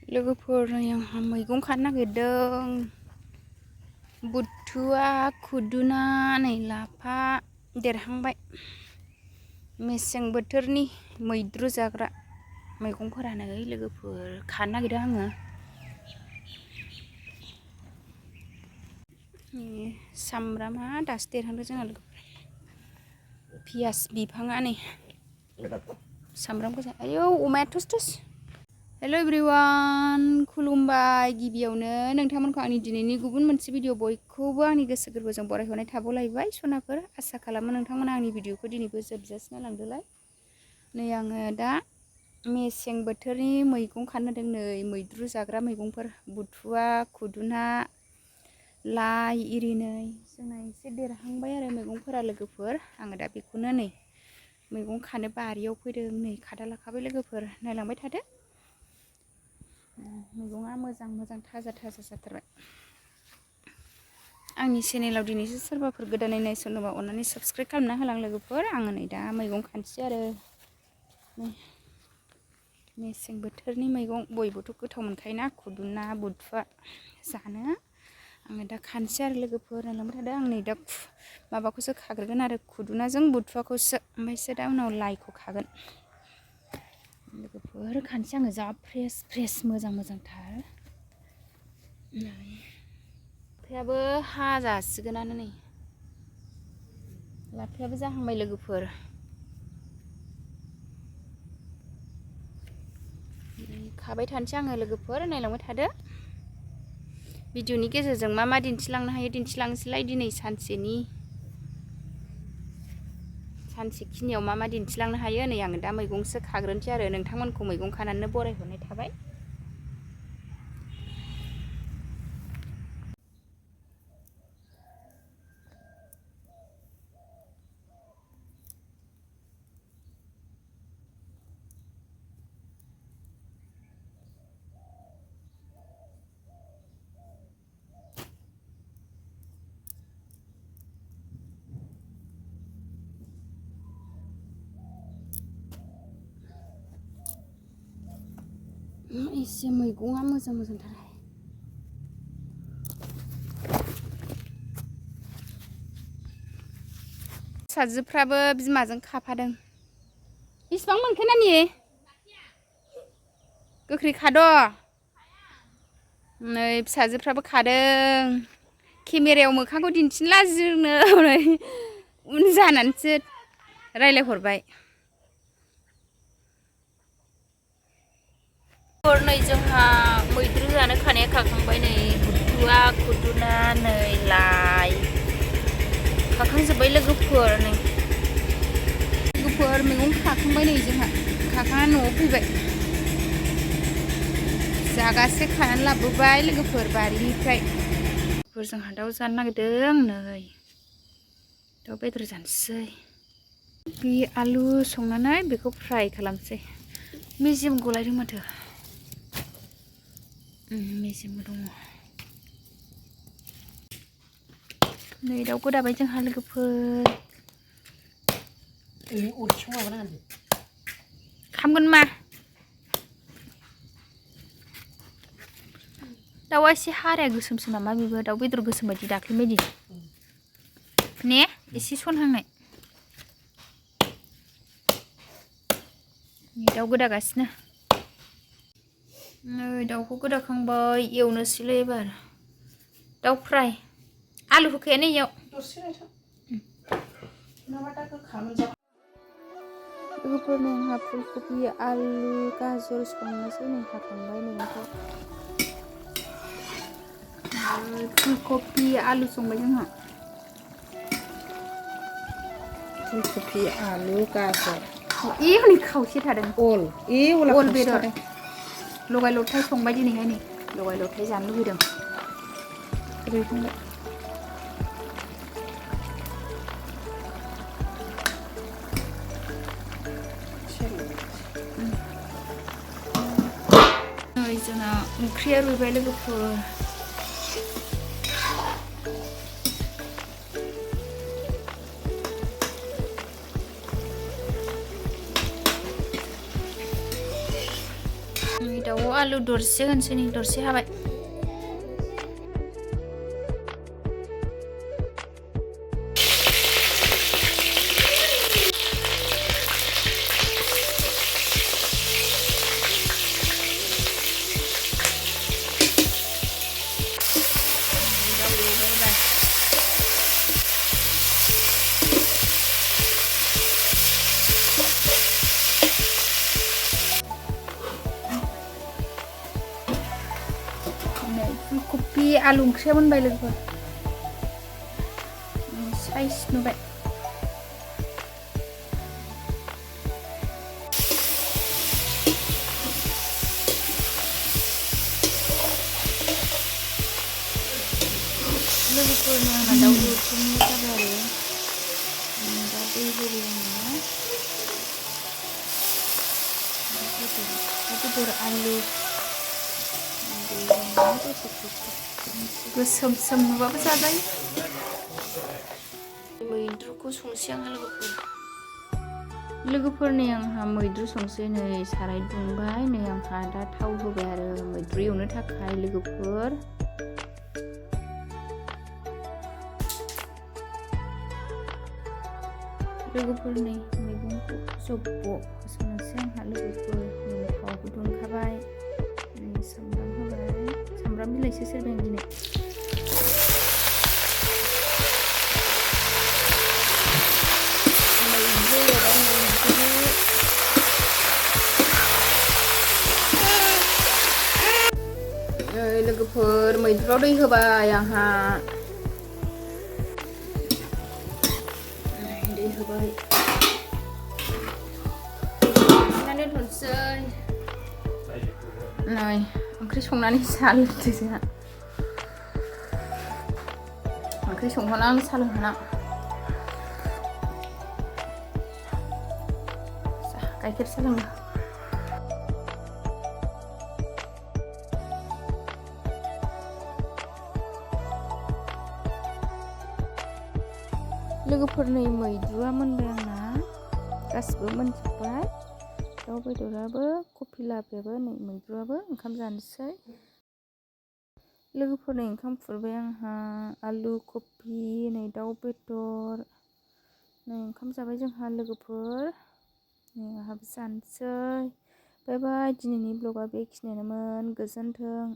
लोगोफोर आंहा मैगं खानो नागिरदों बुथुवा खुदुना नै लाफा देरहांबाय मेसें बोथोरनि मैद्रु जाग्रा मैगंफोरा नै लोगोफोर खानो नागिरदों आङो सामब्रामा दासो देरहांदों जोंना लोगोफोर पियास बिफाङा नै सामब्राम गोजा आयौ अमाया थुस थुस हेल' एभ्रिवान खुलुमबाय गिबियावनो नोंथांमोनखौ आंनि दिनैनि गुबुन मोनसे भिडिअ बयखौबो आंनि गोसो गोरबोजों बरायहरनाय थाबावलायबाय सनाफोर आसा खालामो नोंथांमोना आंनि भिडिअखौ दिनैबो जोबजासिम नायलांदोलाय नै आङो दा मेसें बोथोरनि मैगं खानो होदों नै मैद्रु जाग्रा मैगंफोर बुथुवा खुदुना लाइ इरि नै जोंना एसे देरहांबाय आरो मैगंफोरा लोगोफोर आङो दा बेखौनो नै मैगं खानो बारियाव फैदों नै खादा लाखाबाय लोगोफोर नायलांबाय थादो मैगङा मोजां थाजा जाथारबाय आंनि चेनेलाव दिनैसो सोरबाफोर गोदानै नायसनोबा अननानै साबस्क्राइब खालामना होलां लोगोफोर आङो नै दा मैगं खानोसै आरो मेसें बोथोरनि मैगं बयबोथ' गोथाव मोनखायोना खुदुना बुथुवा जानो आङो दा खानोसै आरो लोगोफोर नायलांबाय थादो आं नै दा माबाखौसो खाग्रोगोन आरो खुदुनाजों बुथुवाखौसो ओमफ्रायसो दा उनाव लाइखौ खागोन लोगोफोर खानोसै आङो जा फ्रेस मोजांथार लाफायाबो हाजासिगोनानो नै लाफायाबो जाहांबाय लोगोफोर खाबाय थानोसै आङो लोगोफोर नायलांबाय थादो भिडिअनि गेजेरजों मा दिन्थिलांनो हायो दिन्थिलांनोसैलाय दिनै सानसेखिनियाव मा दिन्थिलांनो हायो नै आङो दा मैगंसो खाग्रोनोसै आरो नोंथांमोनखौ मैगं खानानै बरायहरनाय थाबाय एसे मैगङा मोजांथार फिसाजोफ्राबो बिमाजों खाफादों बेसेबां मोनखो नानि गोख्रै खाद' नै फिसाजोफ्राबो खादों केमेरायाव मोखांखौ दिन्थिनो लाजिनो उन जानानैसो रायलायहरबाय नै जोंहा मैद्रु जानो खानाया खाखांबाय नै बुथुवा खुदुना नै लाइ खाखांजोब्बाय लोगोफोर नै मैगं खाखांबाय नै जोंहा खाखांनानै न'आव फैबाय जागासे खानानै लाबोबाय लोगोफोर बारिनिफ्राय जोंहा दाउ जानो नागिरदों नै दाउ बेदर जानोसै बे आलु संनानै बेखौ फ्राय खालामसै मेजेम गलायदों माथो मेजेमबो दङ नै दाउ गोदाबाय जोंहा लोगोफोर खामगोन मा दाउआ एसे हाराया गोसोमसो नामा बेबो दाउ बेदर गोसोम बायदि दाख्लै बायदि ने एसे सनहांनाय दाउ गोदागासिनो नै दाउखौ गोदाखांबाय एवनोसैलै एबार दाउ फ्राय आलु होखाया नै इयाव लोगोफोर नै आंहा फुलकबि आलु गाजर संनोसै नै हाखांबाय मैगंखौ फुलकबि आलु संबाय जोंहा फुलकबि आलु गाजर हनै खावसे थादों अल बेदर लगाय लथाय संबाय दिनैहाय नै लगाय लथाय जानो लुबैदों नै जोंना ओंख्रिया रुइबाय लोगोफोर दाउआव आलु दरसे होनसै नै दरसे हाबाय फुलकबि आलु ओंख्रिया मोनबाय लोगोफोर साइज नुबाय लोगोफोरनो आंहा दाउ एवथुमनाय जाबाय आरो दा दै होबाय आङो बेदर आलु गोसोम सोम नुबाबो जाजायो मैद्रुखौ संसै आंहा लोगोफोर नै आंहा मैद्रु संसै नै साराय दुंबाय नै आंहा दा थाव होबाय आरो मैद्रु एवनो थाखाय लोगोफोर नै मैगंखौ जब्ब' होसननोसै आंहा लोगोफोर नै थावबो दुंखाबाय नै सामब्राम होबाय सामब्राम बिलाइसो सेरबाय आं दिनै लोगोफोर मैद्रुआव दै होबाय आंहा दै होबाय दोनथ'नोसै नै ओंख्रि संनानै साहा लोंसै जोंहा ओंख्रि संहोना आं साहा लोंहोना गाइखेर साहा लोङो लोगोफोर नै मैद्रुआ मोनबाय आंना गासिबो मोनजोब्बाय दाउ बेदराबो कफिलाफ्राबो नै मैद्रुआबो ओंखाम जानोसै लोगोफोर नै ओंखाम खुरबाय आंहा आलु कफि नै दाउ बेदर नै ओंखाम जाबाय जोंहा लोगोफोर नै आंहाबो जानोसै बाय बाय दिनैनि ब्लगा बेखिनियानोमोन गोजोन्थों।